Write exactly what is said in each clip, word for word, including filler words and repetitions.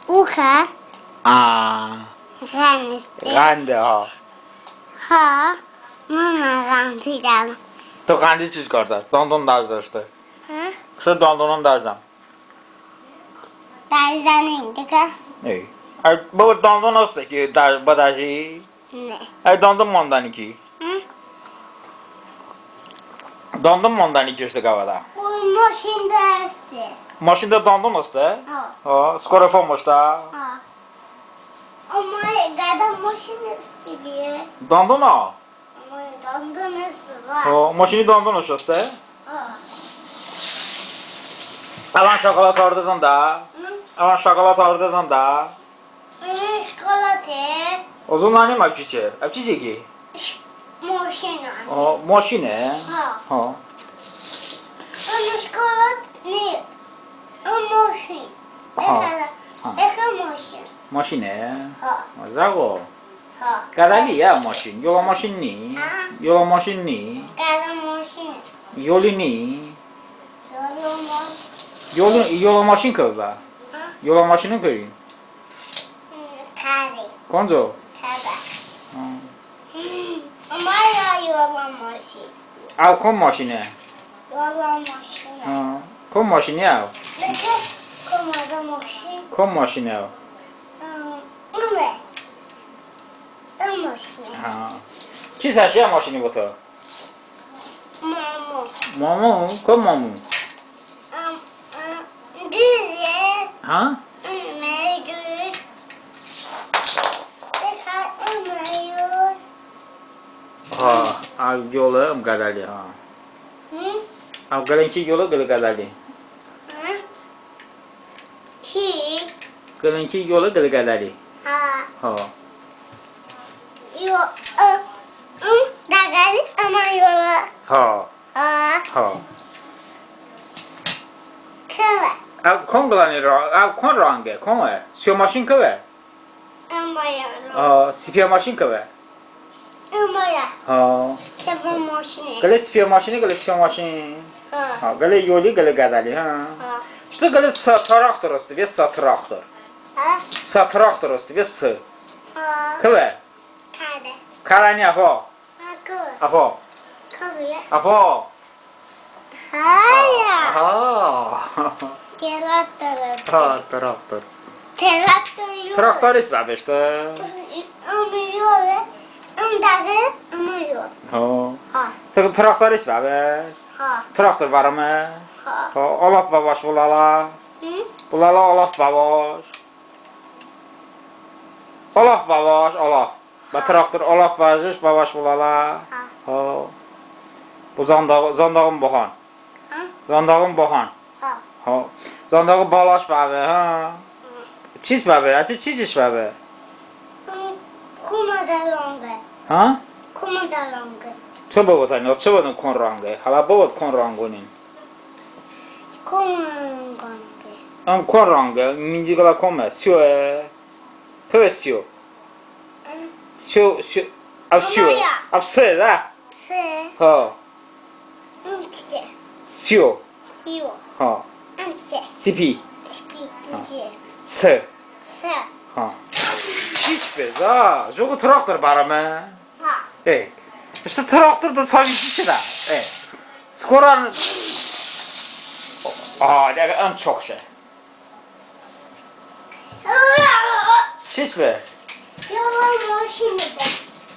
Oxə. A. Ğəndiye. Ğəndiye, ha. Ha. Mıno ğəndiye. To ğəndiye çiç kardə? Dandon dəjdə ıştə. Hı? Iştə dandonon dəjdən. Dəjdən indi ki. Ey. Ay, bıbu, dandon heste ki, dəj-, bıdəji? Ne. Ay, dandon mandəni ki. Hı? Dandon mandəni ki ıştə qəvədə. Oy, maşinədə heste. Maşinədə dandon heste? Ha. Ha, skoro pomoştə. Ha. Ama qədə maşin heste diye. Dandon ha? Ama dandon heste va. Ha, maşini dandon heste? Ha. Əvən şokolad hardesən də? Hı? Əvən şokolad hardesən də? Im, şokolade. Ozon nıni, əv çiçe? Əv çiçe ki? Ş-, maşine. O, maşine? Ha. Ha. Im, şokolad ni. Im, maşin. Ha. Ekə, ha. Ekə maşin. Maşine? Ha. Zağ ol. Ha. Qədəli ya maşin. Yolə maşin ni. Ha. Yolə maşin ni. Qədə maşin. Yoli ni. Yolə ma- Yoli, yolə maşin kıve bə? Ha. Yolə maşinin kıve? Kare. Konco? Kare. Ha. Ama ya yolə maşin. Əv kon maşine? Yolə maşine. Ha. Kon maşine əv? Bekə, kon maşin. Kon maşine əv? Im, ıme. Im maşine. Ha. Çi səşe maşini bo to? Mamu. Mamu? Kon mamu? Im, ım, bizi. Ha? Im, meyus. Bekə, ım, meyus. Ha, əv yolə, ım, qədəli, ha. Hı? Əv qılənki yolə, qılə qədəli. Hı? Ki? Qılənki yolə, qılə qədəli. Ha. Ha. Yo, ı, ı, dəqəli, ıme yolə. Ha. Ha. Ha. Kıve. Əv kon qıləni ra-, əv kon ranqe, kone? Siyo maşin kıve? Im, bə yolə. Ha, sipiyə maşin kıve? Im, bə yolə. Ha. Sipiyə maşine. Qılə sipiyə maşine, qılə sipiyə maşin. Ha. Ha, qılə yoli, qılə qədəli, ha. Ha. Iştə qılə sa-, traktor heste, ve sa-, traktor. Ha? Sa-, traktor heste, ve s-. Ha. Kıve? Kədə. Kələni əfo. Əfo. Əfo. Hə. Aha. Traktor. Ha, traktor. Traktor yox. Traktorist bəbe ıştə. Im yox. Im dəği, ım yox. Ha. Ha. Traktorist bəbe. Ha. Traktor bərome. Ha. Ha, Olof bəvoş, bılələ. Hı? Bılələ Olof bəvoş. Olof bəvoş, Olof. Bə traktor Olof bəvoş, bəvoş bılələ. Ha. Ha. Bo zandağ-, zandağon bıxan. Ha? Zandağon bıxan. Ha. Ha. Zandağon balaş bəbe, ha. Hı. Çiç bəbe, əçəy çiçış bəbe? Hı, kon ranqe. Ha? Kon ranqe. Çı bıvotən, çı bıvotən kon ranqe? Hələ bıvot kon ranqonin. Kon ranqe. Im kon ranqe, iminci qılə kome, siyoe. Kıve siyo? Hı. Siyo, siyo. Əv siyo. Əv s-e, da? S. Ha. Im çiçe? Siyo. Siyo. Ha. Im çiçe? Sipi. Sipi. Ha. Im çiçe? S. S. Ha. Çiç be, da? Jıqo traktor bərome. Ha. Ey. Iştə traktor da savi çiçe da. Ey. Skoro. A, dəği ın çok şey. Çiç be? Yolə maşin be.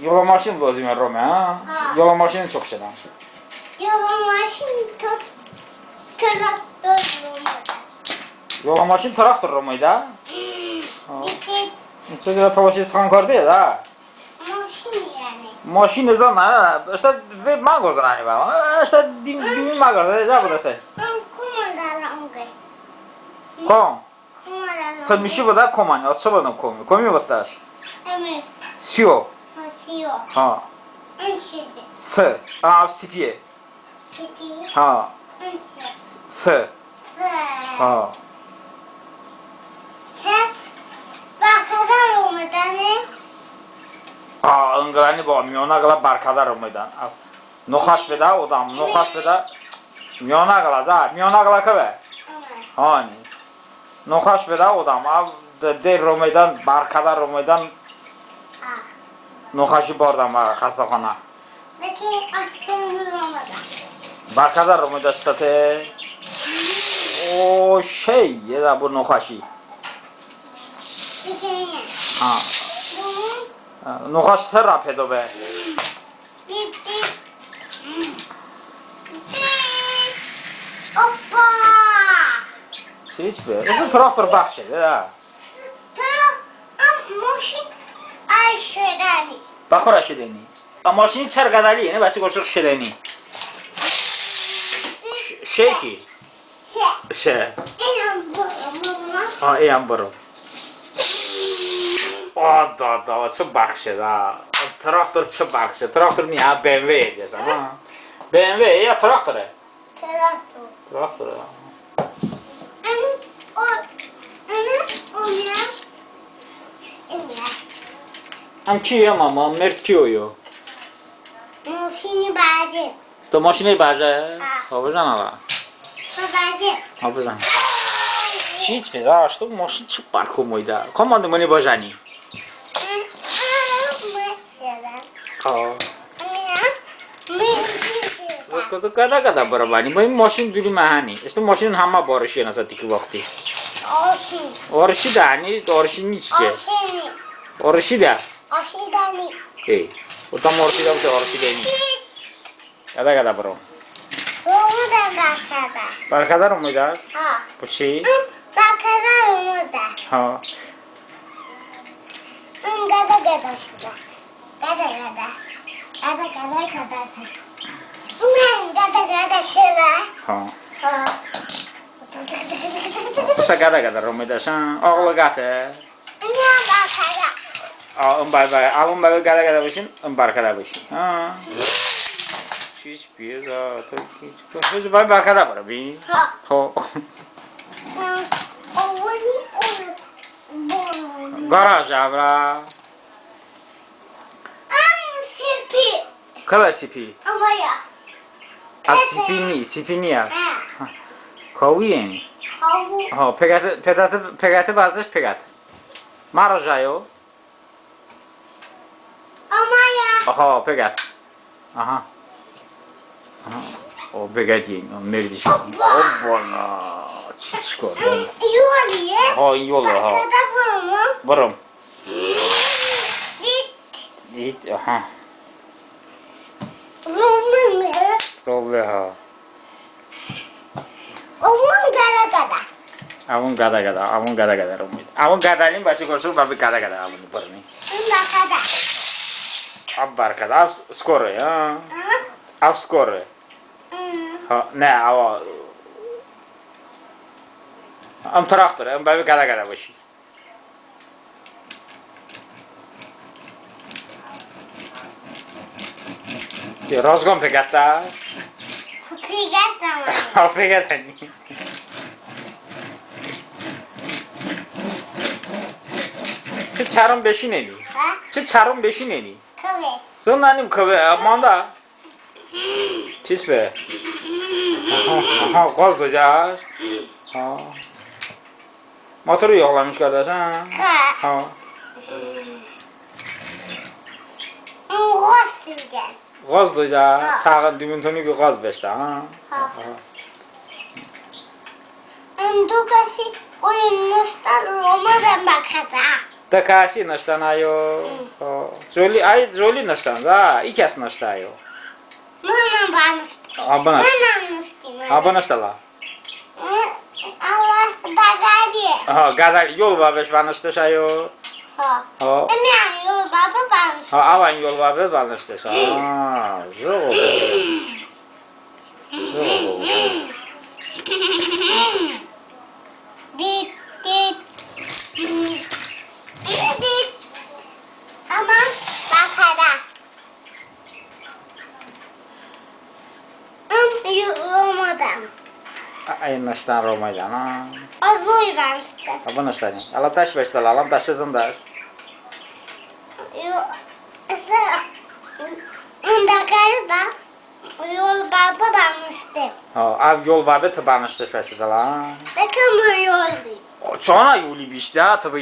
Yolə maşin lozime rome, ha? Ha. Yolə maşin çok şeydən. Yolə maşin to-, traktor rome. Yolə maşin traktor romeydə? Hmm. Ha. İki. Çok da tavaşi sıxan karde da. Maşin yəni. Maşin zana, ha, ıştə ve məqordən əni bə. Iştə dim, dimi məqordə, da bıdə ıştə. Im, komi ranqe. Kom? Komi ranqe. Tı mişi bıdə komi, əçəy bıdə komi. Komi bıdəş? Imi. Siyo. Ha, siyo. Ha. Im çiçe? S. A, sipiye. Sipi. Ha. Im çiçe? S. S. Ha. Çə bərkədə romedəni? Ha, ın qıləni bə, miyonə qılə bərkədə romedən. Noxəş bedə odəm, noxəş bedə. Miyonə qılə, da, miyonə qılə kıve? Ime. Hani. Noxəş bedə odəm, əv De, de romeydən, bərkədə romeydən. Noxaşi bardəm xəstəxanə. Bərkədə romeydə çəte. O şey, yedə bu noxaşi. Ha. Noxaşi sərrə pedo be. Hoppa. Çiç be? Özü traktor bəxşe de. Traktor, am, maşin ay şedəni. Bəxorə şedəni. A maşini çər qədəli, yəni bəçi qorşoq şedəni. Şey ki. Şey. Şey. Eyən bıro, mama. Ha, eyən bıro. O da, da, çı bəxşe da. Traktor çı bəxşe. Traktor niyə? B M W deyəsən, ha? B M W ya traktor e? Traktor. Traktor, ha. Əm, o, əm, o ya. Əm ya. Əm ki ya, mama? Merd ki oyo? Maşini bəje. To maşini bəje? Ha. Ho, bıjən əvə. Ho, bəje. Ho, bıjən. Çiç be, zaş, to maşin çı bərko omeydə? Komandı mıni bıjəni? Ha. Qədə-qədə bırə bəni. Bə maşin duli məhəni. İşte maşinin həmə barışi nəsə tiki vaxti. Arışi. Arışi də, ni arışi ni çiçe? Arışi ni. Arışi də. Arışi də ni. Ey, o tam arışi də, arışi də ni. Qədə-qədə bırə. Romə də bərkədə. Bərkədə romə də? Ha. Bu çi? Bərkədə romə də. Ha. Qədə-qədə şedə. Qədə-qədə. Qədə-qədə, qədə-qədə. Qədə-qədə şedə. Ha. Ha. Sə qədə-qədə romə də sən. Ağlı qəte. Niyə bərkədə? A, ım bə, bə, a, ım bə, bə, qədə-qədə bışin, ım bərkədə bışin. Ha. Çiç be, za, to ki, çiç be. Bə, bərkədə bırə bi. Ha. Ho. Qaraj əvrə. Əm sipi. Kılə sipi? Əvaya. A sipi ni, sipi niyə? Ha. Kavi yəni? Kavi. Ha, peqəti, peqəti, peqəti bəzəş peqət. Mərə jəyo. Əmaya. Aha, peqət. Aha. Aha. O peqət yəni, o merdiş. Hoppa. Hoppana. Çiç kardəm. Yol ye. Ha, yol, ha. Bərkədə bırım. Bırım. Dit. Dit, aha. Romə. Romə, ha. Əvon qədə-qədə. Əvon qədə-qədə, əvon qədə-qədə romə. Əvon qədəlin bəçi qorşoq, bəbi qədə-qədə əvon bırni. Əm bərkədə. Əv bərkədə, əv s-, skoro, ha? Aha. Əv skoro. Hmm. Ha, nə, əv, əm traktor, əm bəbi qədə-qədə bışi. Razqon peqətə? Peqətə. Ha, peqətəni. Çı çəron beşineni? Ha? Çı çəron beşineni? Kıve. Zındənim kıve, mandə. Pis be. Aha, aha, qaz doydəş. Ha. Motoru yoğlamış kardəş, ha? Ha. Ha. Qaz doydə. Qaz doydə, ha. Çağın dümun tonu ki qaz beşdə, ha? Ha. Ha. Ən do kəsi oyun nıştə romə də bəkədə. Do kəsi nıştən əyo. Hı. Ha. Joli, ay, joli nıştən, ha, i kəs nıştə əyo. Mınən bənıştə. Ha, bənıştə. Mınən nıştə, mınən. Ha, bənıştə la. Hı, Allah, dəqəli. Ha, qədəli, yol bəbeş bənıştəş əyo. Ha. Ha. Əmən yol bəbə bənıştə. Ha, əvən yol bəbə bənıştəş. Ha, yox. Bit, bit. Bit. Əmən bəkədə. Im, romədəm. Ay, nıştən romədəm, ha. Az oy bənıştə. Ha, bənıştə. Ələ dəş beşdə, ələ dəş zındəş. Yo, ısə, ım dəqəli bə. Yol bəbə bənıştə. Ha, əv yol bəbə tı bənıştə fəsədə la. Dəqə mı yol di. O, çanə yoli beşdə, tı bı